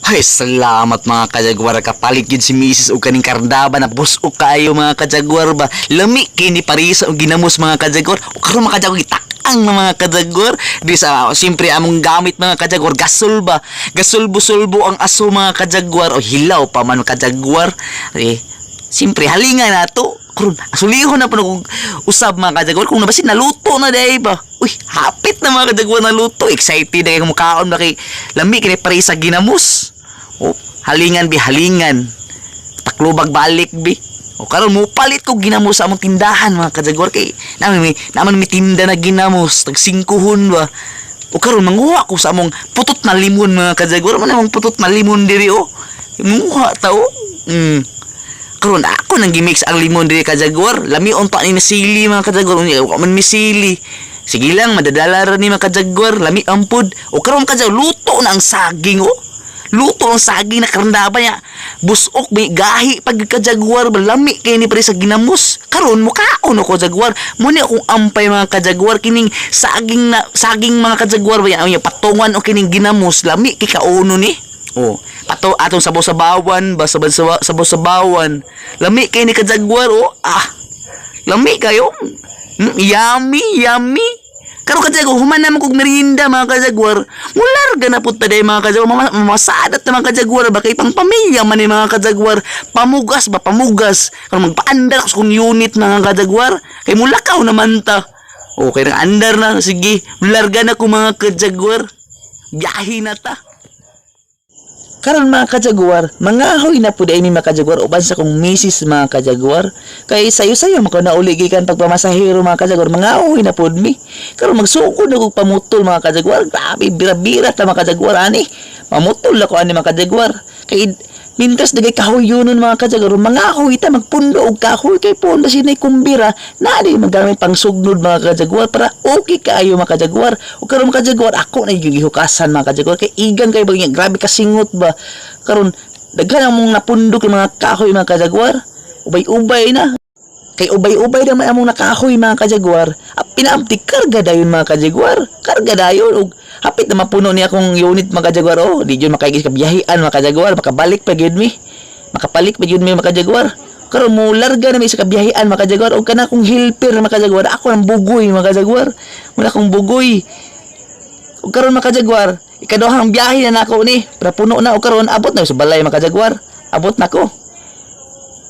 Ay, salamat, mga kajagwar. Kapalit yun si Mrs. og kaning kardaba na busok kaayo, mga kajagwar ba. Lami kini parisa og ginamos, mga kajagwar. O karon, mga kajagwar, gitakang na, mga kajagwar. Di sa siyempre among gamit, mga kajagwar, gasol ba. Gasulbo-sulbo ang aso, mga kajagwar. O hilaw pa man, kajagwar. Eh, siyempre halingan nato. Karon asulihon na po kung usab, mga kajagwar, kung nabasin naluto na day ba. Uy, hapit na, mga kajagwar, naluto. Excited na kay mukaon ba kay lami kini parisa ginamos. Oh, halingan bi, halingan. Taklobag balik bi. O karon mo palit ko ginamos sa among tindahan, mga kajagwar, kay naman may naman may tinda na ginamos tag singkuhon ba. O karon manguha ko sa among putot na limon, mga kajagwar. Man among putot na limon diri oh. Manguha ta oh. Karon ako nang gimix ang limon diri, kajagwar. Lami unta ni na sili, mga kajagwar. Unya wa man mi sili. Sige lang, madadala ra ni, mga kajagwar. Lami ampod. O karon, kajagwar, luto na ang saging oh. Luto ang saging na karandaba niya. Busok may gahi pag kajagwar ba, lami kay ni pre sa ginamos. Karon mukaon ako, jaguar. Mo ni akong ampay, mga kajagwar, kining saging na saging, mga kajagwar ba yan, patungan o kining ginamos, lami kay kauno ni. Oh, pato atong sabaw-sabawan ba, sabaw-sabawan. Lami kay ni, kajagwar, oh. Ah. Lami kayo. Yummy, yummy. Karon, kajagwar, human naman kog merienda, mga kajagwar. Mularga na pud ta day, mga kajagwar. Mamasadat na, mga kajagwar ba kay pang pamilya man ni, mga kajagwar. Pamugas ba, pamugas. Karon magpaandar ako sa kong unit, mga kajagwar. Kay mulakaw naman ta. Okay na, andar na. Sige, mularga na ko, mga kajagwar. Biyahe na ta. Karon, mga kajagwar, mangahoy na pud mi, mga kajagwar, uban sa kong misis, mga kajagwar. Kay sayo-sayo man ko nauli gikan pagpamasahero, mga kajagwar, mangahoy na pud mi. Karon magsugod na kog pamutol, mga kajagwar. Grabe, bira-bira ta, mga kajagwar, ani. Mamutol ako ani, mga kajagwar. Kay mintras dagay kahoy yunon, mga kajagwar, mangahoy ta, magpundo og kahoy kay pundo sinay kumbira na di magamit pang sugnod, mga kajagwar, para okay kaayo, mga kajagwar. O karon, mga kajagwar, ako na yung gihukasan, mga kajagwar, kay igan kay bagay, grabe kasingot ba. Karon daghan ang mong napundok ng mga kahoy, mga kajagwar. Ubay-ubay na kay ubay-ubay na may among nakahoy, mga kajagwar. Pinaamti karga dayon, mga kajagwar, karga dayon og hapit na mapuno ni akong unit, mga kajagwar, oh. Di jud makaigis kabiyahian, mga kajagwar, makabalik pa gyud mi, makapalik pa gyud mi, mga kajagwar. Karon mo larga na mi sa kabiyahian, mga kajagwar, og kana akong helper, mga kajagwar, ako ang bugoy, mga kajagwar, wala akong bugoy. Ug karon, mga kajagwar, ikaduhang biyahe na nako ni para puno na. Og karon abot na sa balay, mga kajagwar, abot na ko.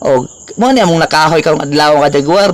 Og mo ni among nakahoy karong adlaw, mga kajagwar.